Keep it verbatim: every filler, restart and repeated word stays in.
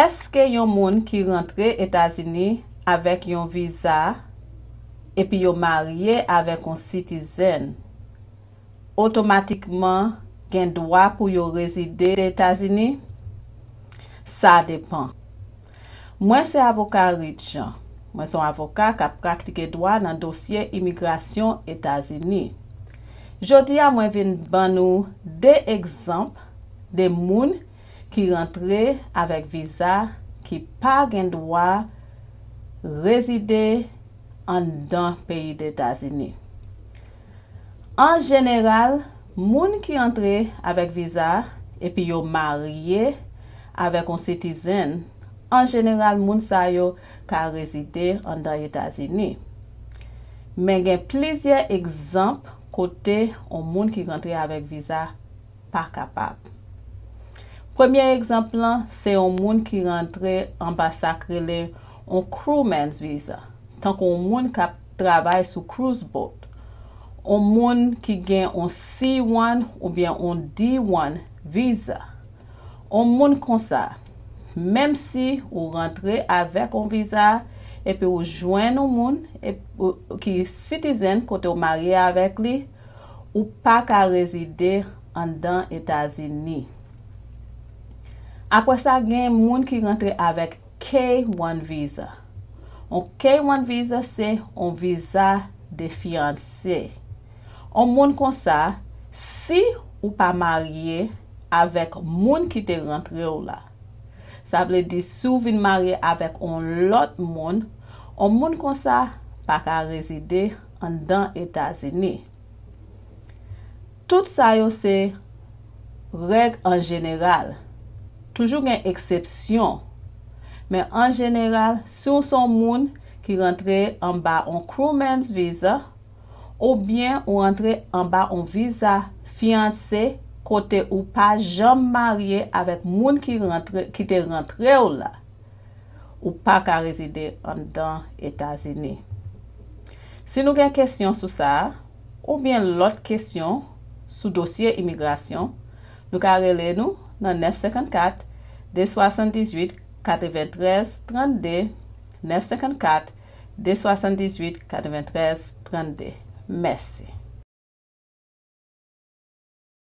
Èske yon moun ki rantre Etazini avèk yon viza epi yo marye avèk yon sitizèn otomatikman gen dwa pou yo rezide Etazini? Sa depann. Mwen se avoka Reed Jean. Mwen se yon avoka k ap pratike dwa nan dosye imigrasyon Etazini. Jodi a, mwen vin ban nou de egzanp de moun ki rantre avèk viza ki pa gen dwa rezide anndan peyi Etazini. An jeneral, moun ki antre avèk viza epi yo marye avèk yon sitizèn, an jeneral, moun sa yo ka rezide anndan Etazini. Men gen plizyè egzanp kote yon moun ki rantre avèk viza pa kapab. Premye egzanp lan, se yon moun ki rantre anba sa k rele yon crewman's visa, tankou yon moun k ap travay sou cruise boat, yon moun ki gen yon C one oubyen yon D one visa. Yon moun konsa, menm si ou rantre avèk yon viza epi ou jwenn yon moun ep- ou- ki sitizèn kote ou marye avèk li, ou pa ka rezide anndan Etazini. Apre sa, gen moun ki rantre avèk K one visa. Yon K one visa se yon viza de fiyanse. Yon moun konsa, si ou pa marye avèk moun ki te rantre w la, sa vle di si w vin marye avèk yon lòt moun, yon moun konsa pa ka rezide anndan Etazini. Tout sa yo se règ an jeneral. Toujou gen eksepsyon. Men an jeneral, si w se yon moun ki rantre anba yon crewman's visa, oubyen ou rantre anba yon viza fiyanse kote ou pa janm marye avèk moun ki rantre, ki te rantre w la, ou pa ka rezide anndan Etazini. Si nou gen kesyon sou sa a, oubyen lòt kesyon sou dosye imigrasyon, nou ka rele nou nan nèf senkannkat, de swasanndizuit, katreventrèz, trannde, nèf senkannkat, de swasanndizuit, katreventrèz, trannde. Mèsi.